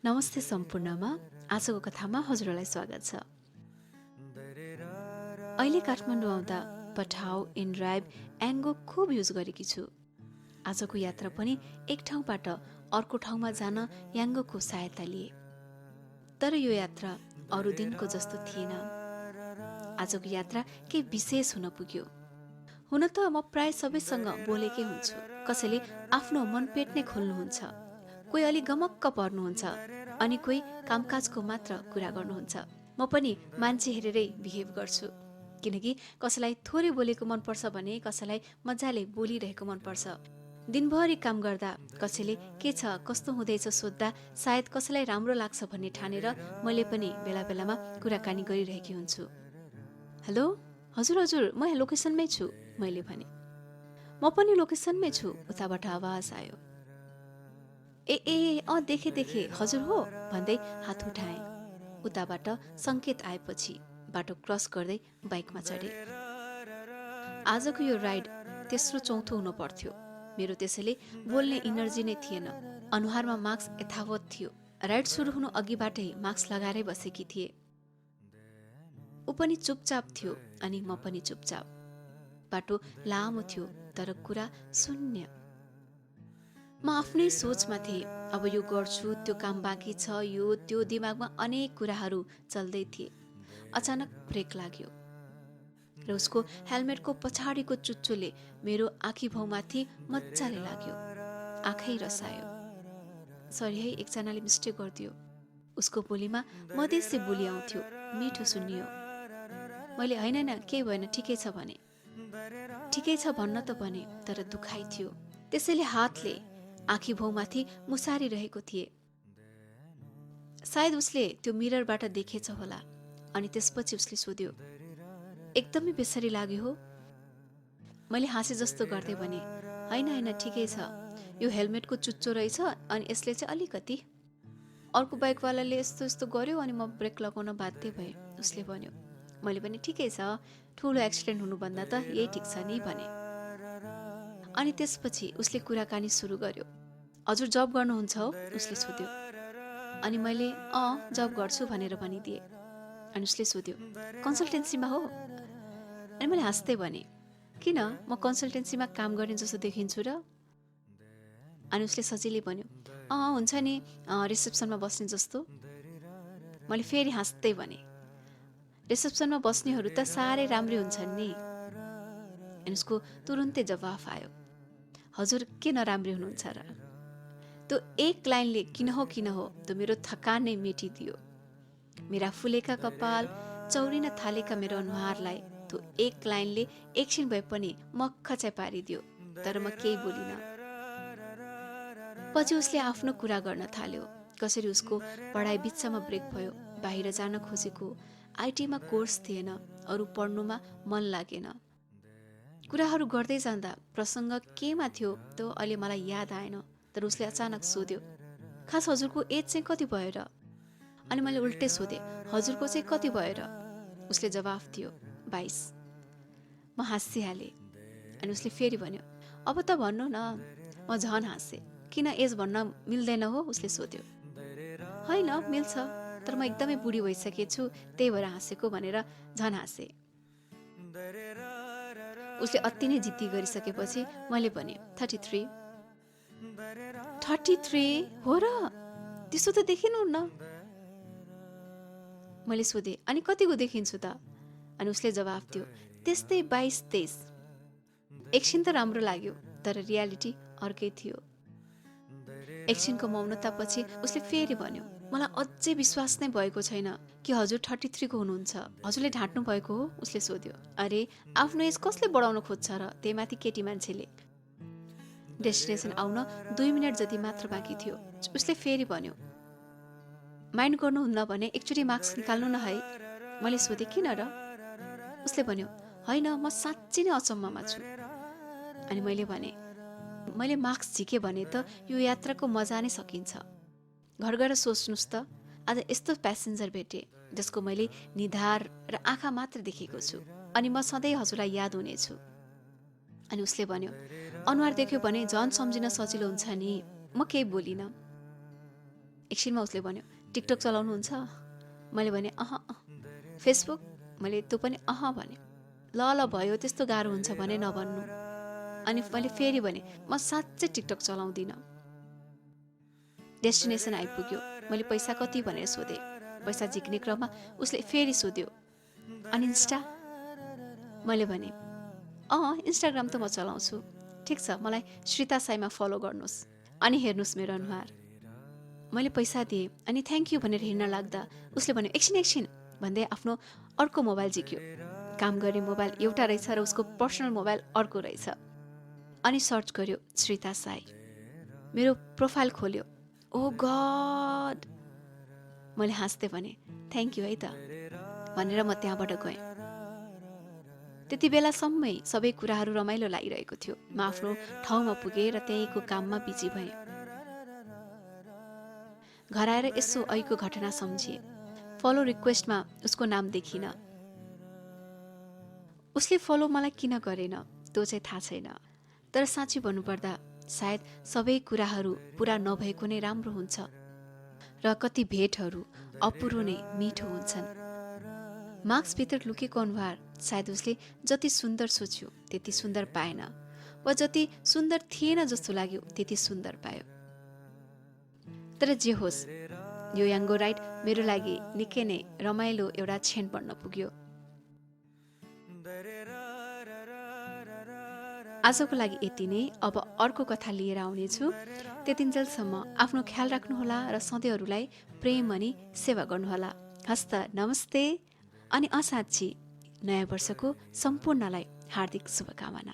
नमस्ते सम्पूर्णमा आजको कथामा हजुरलाई स्वागत छ। अहिले काठमाडौँ आउँदा पठाउ, इनड्राइभ, एङ्गो खुब युज गरेकी छु। आजको यात्रा पनि एक ठाउँबाट अर्को ठाउँमा जान याङ्गोको सहायता लिए। तर यो यात्रा अरू दिनको जस्तो थिएन। आजको यात्रा केही विशेष हुन पुग्यो। हुन त म प्राय सबैसँग बोलेकै हुन्छु। कसैले आफ्नो मनपेट नै खोल्नुहुन्छ, कोही अलि गमक्क पर्नुहुन्छ, अनि कोही कामकाजको मात्र कुरा गर्नुहुन्छ। म पनि मान्छे हेरेरै बिहेभ गर्छु, किनकि कसैलाई थोरै बोलेको मनपर्छ भने कसैलाई मजाले बोलिरहेको मनपर्छ। दिनभरि काम गर्दा कसैले के छ कस्तो हुँदैछ सोद्धा सायद कसैलाई राम्रो लाग्छ भन्ने ठानेर मैले पनि बेला बेलामा कुराकानी गरिरहेकी हुन्छु। हेलो, हजुर हजुर, म यहाँ लोकेसनमै छु, मैले भने। म पनि लोकेसनमै छु, उताबाट आवाज आयो। देखे हजुर हो भन्दै हात उठाएँ। उताबाट संकेत आएपछि बाटो क्रस गर्दै बाइकमा चढे। आजको यो राइड तेस्रो चौथो हुनु पर्थ्यो। मेरो त्यसैले बोल्ने इनर्जी नै थिएन। अनुहारमा मास्क यथावत थियो। राइड सुरु हुनु अघिबाटै मास्क लगाएरै बसेकी थिए। ऊ पनि चुपचाप थियो अनि म पनि चुपचाप। बाटो लामो थियो तर कुरा शून्य। म आफ्नै सोचमा थिएँ। अब यो गर्छु, त्यो काम बाँकी छ, यो त्यो, दिमागमा अनेक कुराहरू चल्दै थिए। अचानक ब्रेक लाग्यो र उसको हेलमेटको पछाडिको चुच्चोले मेरो आँखी भाउमाथि मजाले लाग्यो। आँखै रसायो। सरी है, एकजनाले मिस्टेक गरिदियो। उसको बोलीमा मधेसी बोली आउँथ्यो, मिठो सुनियो। मैले होइन केही भएन, ठिकै छ भने। ठिकै छ भन्न त भने, तर दुखाइ थियो। त्यसैले हातले आँखी भाउमाथि मुसारिरहेको थिए। सायद उसले त्यो मिररबाट देखेछ होला। अनि त्यसपछि उसले सोध्यो, एकदमै बेसरी लाग्यो हो? मैले हाँसे जस्तो गर्दै भने, होइन ठिकै छ, यो हेलमेटको चुच्चो रहेछ अनि यसले चाहिँ अलिकति। अर्को बाइकवालाले यस्तो यस्तो गर्यो अनि म ब्रेक लगाउन बाध्य भएँ, उसले भन्यो। मैले पनि ठिकै छ, ठुलो एक्सिडेन्ट हुनुभन्दा त यही ठिक छ नि भने। अनि त्यसपछि उसले कुराकानी सुरु गर्यो। हजुर जब गर्नुहुन्छ हो? उसले सोध्यो। अनि मैले जब गर्छु भनेर भनिदिएँ। अनि उसले सोध्यो, कन्सल्टेन्सीमा हो? अनि मैले हाँस्दै भने, किन, म कन्सल्टेन्सीमा काम गर्ने जस्तो देखिन्छु र? अनि उसले सजिलै भन्यो, हुन्छ नि, रिसेप्सनमा बस्ने जस्तो। मैले फेरि हाँस्दै भने, रिसेप्सनमा बस्नेहरू त साह्रै राम्रै हुन्छन् नि। अनि उसको तुरुन्तै जवाफ आयो, हजुर के नराम्री हुनुहुन्छ र? त्यो एक लाइनले किन हो त्यो मेरो थकान नै मेटिदियो। मेरा फुलेका कपाल, चौरिन थालेका मेरो अनुहारलाई त्यो एक लाइनले एकछिन भए पनि मक्ख चाहिँ पारिदियो। तर म केही बोलिन। पछि उसले आफ्नो कुरा गर्न थाल्यो। कसरी उसको पढाइ बिचमा ब्रेक भयो, बाहिर जान खोजेको, आइटीमा कोर्स थिएन, अरू पढ्नुमा मन लागेन। कुराहरू गर्दै जाँदा प्रसङ्ग केमा थियो त्यो अहिले मलाई याद आएन। तर उसले अचानक सोध्यो, खास हजुरको एज चाहिँ कति भयो र? अनि मैले उल्टै सोधेँ, हजुरको चाहिँ कति भयो र? उसले जवाफ दियो, 22। म हाँसिहालेँ। अनि उसले फेरि भन्यो, अब त भन्नु न। म झन हाँसेँ। किन एज भन्न मिल्दैन हो? उसले सोध्यो। होइन मिल्छ, तर म एकदमै बुढी भइसकेछु, त्यही भएर हाँसेको भनेर झन हाँसेँ। उसले अति नै जिद्दी गरिसकेपछि मैले भने, 33। 33 हो र? त्यसो त देखिनुहुन्न। मैले सोधेँ, अनि कतिको देखिन्छु त? अनि उसले जवाफ दियो, त्यस्तै 22-23। एकछिन त राम्रो लाग्यो, तर रियालिटी अर्कै थियो। एकछिनको मौनतापछि उसले फेरि भन्यो, मलाई अझै विश्वास नै भएको छैन कि हजुर 33 को हुनुहुन्छ। हजुरले ढाँट्नु भएको हो? उसले सोध्यो। अरे आफ्नो एज कसले बढाउन खोज्छ र? त्यही माथि केटी मान्छेले। डेस्टिनेसन आउन 2 मिनट जति मात्र बाँकी थियो। उसले फेरि भन्यो, माइन्ड गर्नुहुन्न भने एकचोटि मास्क निकाल्नु न है। मैले सोधेँ, किन र? उसले भन्यो, होइन म साँच्चै नै अचम्ममा छु। अनि मैले भने, मैले मास्क झिकेँ भने त यो यात्राको मजा नै सकिन्छ। घर गएर सोच्नुहोस् त, आज यस्तो प्यासेन्जर भेटेँ जसको मैले निधार र आँखा मात्र देखेको छु, अनि म सधैँ हजुरलाई याद हुनेछु। अनि उसले भन्यो, अनुहार देख्यो भने झन् सम्झिन सजिलो हुन्छ नि। म केही बोलिनँ। एकछिनमा उसले भन्यो, टिकटक चलाउनुहुन्छ? मैले भने अह। फेसबुक? मैले त्यो पनि अह भने। ल ल भयो, त्यस्तो गाह्रो हुन्छ भने नभन्नु। अनि मैले फेरि भने, म साँच्चै टिकटक चलाउँदिनँ। डेस्टिनेसन आइपुग्यो। मैले पैसा कति भनेर सोधेँ। पैसा झिक्ने क्रममा उसले फेरि सोध्यो, अनि इन्स्टा? मैले भने, इन्स्टाग्राम त म चलाउँछु। ठिक छ, मलाई श्रिता साईमा फलो गर्नुहोस् अनि हेर्नुहोस् मेरो अनुहार। मैले पैसा दिएँ अनि थ्याङ्क यू भनेर हिँड्न लाग्दा उसले भन्यो, एकछिन भन्दै आफ्नो अर्को मोबाइल झिक्यो। काम गर्ने मोबाइल एउटा रहेछ र उसको पर्सनल मोबाइल अर्को रहेछ। अनि सर्च गर्यो श्रिता साई। मेरो प्रोफाइल खोल्यो। ओ गड! मैले हाँस्दै भने, थ्याङ्क यू है त भनेर म त्यहाँबाट गएँ। त्यति बेलासम्मै सबै कुराहरू रमाइलो लागिरहेको थियो। म आफ्नो ठाउँमा पुगेँ र त्यहीँको काममा बिजी भएँ। घर आएर यसो अहिलेको घटना सम्झेँ। फलो रिक्वेस्टमा उसको नाम देखिनँ। उसले फलो मलाई किन गरेन त्यो चाहिँ थाहा छैन। तर साँच्चै भन्नुपर्दा सायद सबै कुराहरू पुरा नभएको नै राम्रो हुन्छ र कति भेटहरू अपुरो नै मिठो हुन्छन्। मार्क्सभित्र लुकेको अनुहार सायद उसले जति सुन्दर सोच्यो त्यति सुन्दर पाएन, वा जति सुन्दर थिएन जस्तो लाग्यो त्यति सुन्दर पायो। तर जे होस्, यो याङ्गो राइड मेरो लागि निकै नै रमाइलो एउटा क्षण बन्न पुग्यो। आजको लागि यति नै। अब अर्को कथा लिएर आउनेछु। त्यतिन्जेलसम्म आफ्नो ख्याल राख्नुहोला र सधैँहरूलाई प्रेम अनि सेवा गर्नुहोला। हस्त नमस्ते। अनि असाँच्ची नयाँ वर्षको सम्पूर्णलाई हार्दिक शुभकामना।